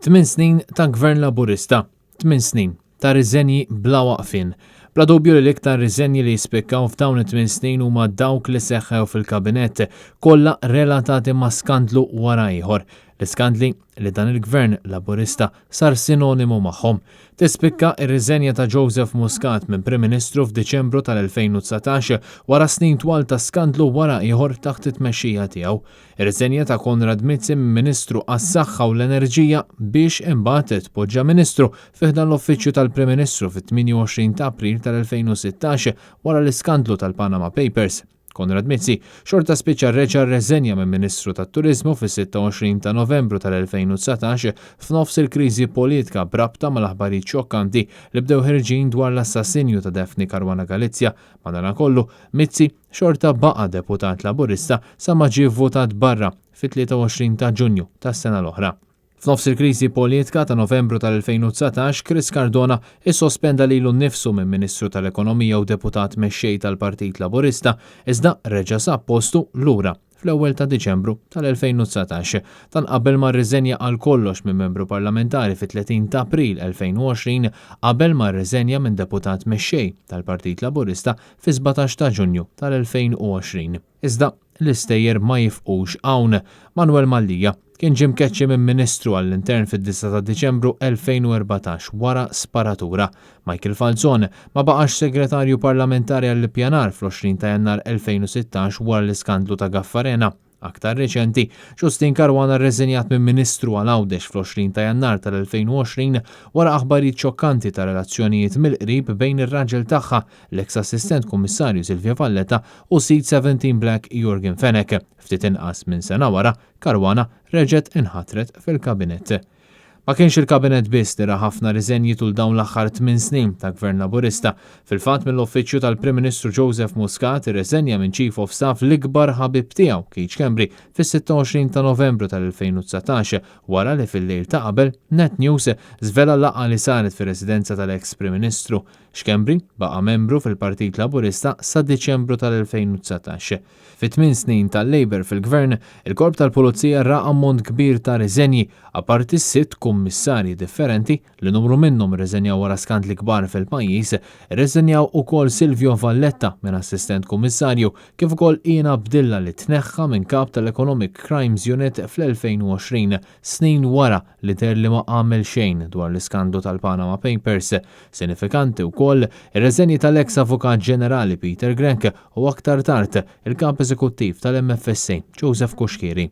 Tmin snin ta' Gvern Laburista. Tmin snin ta' riżenji bla waqfien. Bla dubju li l-iktar riżenji li jispikkaw f'dawn it-tmin snin huma dawk li seħħew fil-Kabinett, kollha relatati ma' skandlu wara ieħor. L-iskandli li dan il-Gvern Laburista sar sinonimu magħhom. Tispikka r-riżenja ta' Joseph Muscat minn Prim Ministru f'Diċembru tal-2019 wara snin twal ta' skandlu wara ieħor taħt it-tmexxija tiegħu. Ir-riżenja ta' Konrad Mizzi minn Ministru għas-Saħħa u l-Enerġija biex imbagħad tpoġġa Ministru fi ħdan l-Uffiċċju tal-Prim Ministru fit-28 ta' April tal-2016 wara l-iskandlu tal-Panama Papers. Konrad Mizzi xorta spiċċa reġa' rreżenja minn Ministru tat-Turiżmu fis-26 ta' Novembru tal-2019 f'nofs il-kriżi politika b'rabta mal-aħbarijiet xokkanti li bdew ħerġin dwar l-assassinju ta' Daphne Caruana Galizia. Madanakollu, Mizzi xorta baqa' deputat Laburista sa ma ġie vvutat barra fit-23 ta' Ġunju tas-sena l-oħra. F'nofs il-kriżi politka ta' Novembru tal-2019, Chris Cardona issospenda lilu nnifsu minn Ministru tal-Ekonomija u Deputat Mexxej tal-Partit Laburista, iżda reġa' sab postu lura fl-ewwel ta' Diċembru tal-2019. Dan qabel ma rriżenja għal kollox minn Membru Parlamentari fit-30 ta' April 2020 qabel ma rriżenja minn Deputat Mexxej tal-Partit Laburista fis-17 ta' Ġunju tal-2020. Iżda l-istejjer ma jifqux hawn. Manuel Mallia kien ġie mkeċċi minn Ministru għall-Intern fid-9 ta' Diċembru 2014 wara sparatura. Michael Falzon ma baqax Segretarju Parlamentari għall-Ippjanar fl-20 ta' Jannar 2016 wara l-iskandlu ta' Gaffarena. Aktar riċenti, Justyne Caruana rreżenjat minn Ministru għal Għawdex fl-20 ta' Jannar tal-2020 wara aħbarijiet xokkanti ta' relazzjonijiet mill-qrib bejn ir-raġel tagħha, l-eks Assistent Kummissarju Silvia Valletta u sid Seventeen Black Yorgen Fenech. Ftit inqas minn sena wara, Caruana reġgħet inħatret fil-Kabinett. Ma kienx il-Kabinett biss li ra ħafna riżenji tul dawn l-aħħar tminn snin ta' Gvern Laburista. Fil-fatt mill-Uffiċċju tal-Prim Ministru Joseph Muscat irreżenja minn Chief of Staff l-ikbar ħabib tiegħu Keith Schembri fis-26 ta' Novembru tal-2019 wara li fil-lejl ta' qabel Net News żvela laqgħa li saret fir-residenza tal-eks Prim Ministru. Schembri baqa' membru fil-Partit Laburista sa Diċembru tal-2019. Fit-tmien snin tal-Labour fil-Gvern, il-Korp tal-Pulizija ra ammont kbir ta' riżenji, apparti sitt kummissarji differenti li numru minnhom irriżenjaw wara skandli kbar fil-pajjiż, irriżenjaw ukoll Silvio Valletta minn Assistent Kummissarju kif ukoll Ian Abdilla li tneħħa minn Kap tal-Economic Crimes Unit fl-2020, snin wara li deher li ma għamel xejn dwar l-iskandlu tal-Panama Papers. Sinifikanti wkoll ir-reżenji tal-eks Avukat Ġenerali Peter Grech u aktar tard il-Kap Eżekuttiv tal-MFSA, Joseph Cuschieri.